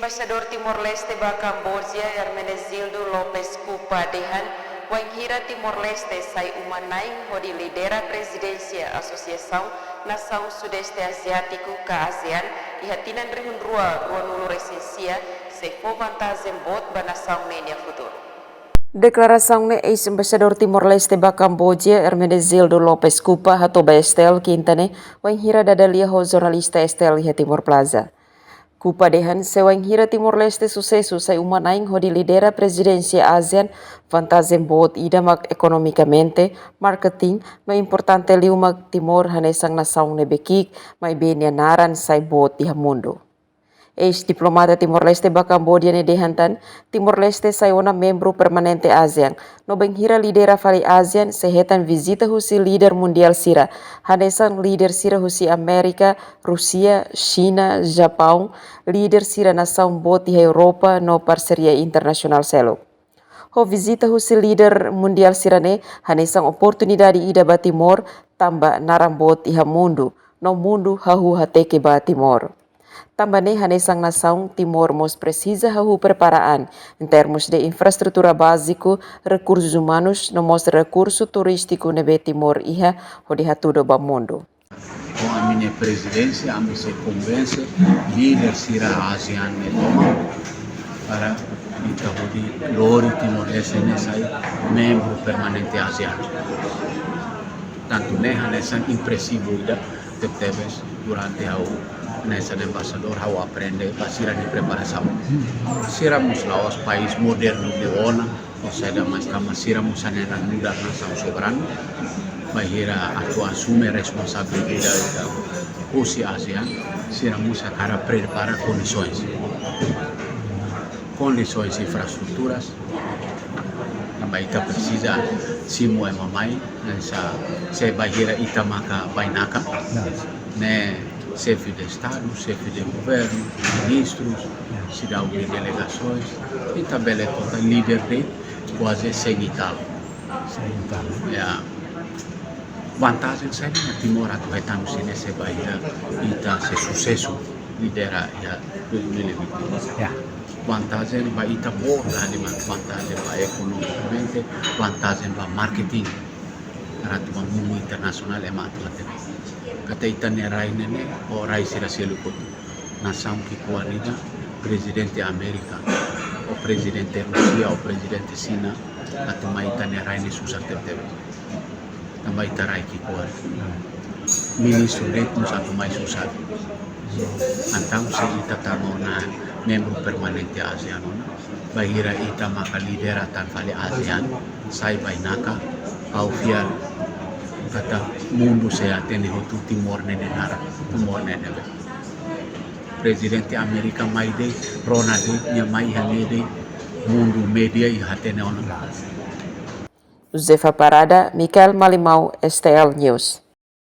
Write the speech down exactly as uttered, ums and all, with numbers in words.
Embaixadór Timor-Leste ba Kamboja, Hermenegildo Lopes Cupa dehan, wainhira Timor-Leste sai uma-na'in hodi lidera prezidénsia Asosiasaun Nasaun Sudeste Aziátiku ka ASEAN iha tinan rihun rua ruanulu resin sia, sei fó vantajen boot ba nasaun ne'e nia futuru. Deklarasaun ne'e eis-embaixadór Timor-Leste ba Kamboja, Hermenegildo Lopes Cupa, hato'o ba S T L Kinta ne'e, wainhira dada lia ho jornalista S T L iha Timor Plaza. Cupa dehan, se wainhira Timor-Leste susesu sai uma-na'in hodi lidera prezidénsia ASEAN, vantajen boot ida mak ekonomikamente, marketing, no importante liu mak Timor hanesan nasaun ne'ebé ki'ik, maibé nia naran sai boot iha mundu. Eis-diplomata Timor-Leste ba Kamboja ne'e dehan tan, Timor-Leste sai ona membru permanente ASEAN, no bainhira lidera fali ASEAN, sei hetan vizita husi líder mundiál sira, hanesan líder sira husi Amérika, Rúsia, Xina, Japaun, líder sira nasaun boot iha Europa no parseria internasionál seluk. Ho vizita husi líder mundiál sira-ne'e, hanesan oportunidade ida ba Timor, tanba naran boot iha mundu, no mundu hahú hateke ba Timor. Tanba ne'e hanesan nasaun, Timor mós presiza hahú prepara an, em termos de infraestrutura báziku, rekursus umanus, no mós rekursu turístiku ne'ebé Timor iha, hodi hatudu ba mundu. Ho ami-nia prezidénsia, ami sei konvense líder sira ASEAN ne'e tomak para ita hodi lori Timor-Leste ne'e sai membru permanente ASEAN. Tantu ne'e hanesan impresivu ida tebetebes durante ha'u hanesan embaixadór ha'u aprende ba sira-nia preparasaun. Sira mós la'ós país modernu liu ona, ou seja, mas tanba sira mós hanesan nu'udar nasaun soberanu, bainhira atu asume responsabilidade husi ASEAN, sira mós hakarak prepara kondisoens. Kondisoens infraestruturas, tanba ita presiza simu ema mai, hanesan se bainhira ita maka bainaka, ne'e xefe de Estadu, xefe de governu, ministrus, seidauk delegasoens, ita bele konta líder de'it kuaze cem e tal. Cem e tal. Ya. Vantajen saida mak Timor atu hetan husi ne'e se bainhira ita sei susesu lidera iha dois mil e vinte. Ya. Vantajen ba ita boot hali mak vantajen ba ekonomikamente, vantajen ba marketing. Atu ba mundu internasionál ema atu hatene katak ita-nia rai ne'e ne'e, ou rai sira seluk hotu. Nasaun ki'ikoan ida, prezidente Amérika, ou prezidente Rúsia, ou prezidente Xina, atu mai ita-nia rai ne'e susar tebetebes. Tanba ita rai ki'ikoan. Ministru de'it mós atu mai susar. Entaun se ita tama ona membru permanente ASEAN ona, bainhira ita maka lidera tan fali ASEAN, sai bainaka, ha'u fiar katak mundu sei hatene hotu Timor ne'e nia naran, Timor ne'e ne'ebé. Prezidente Amérika mai de'it, rona de'it, nia mai iha ne'e de'it, mundu média iha hatene ona. Josefa Parada, Michael Malimau, S T L News.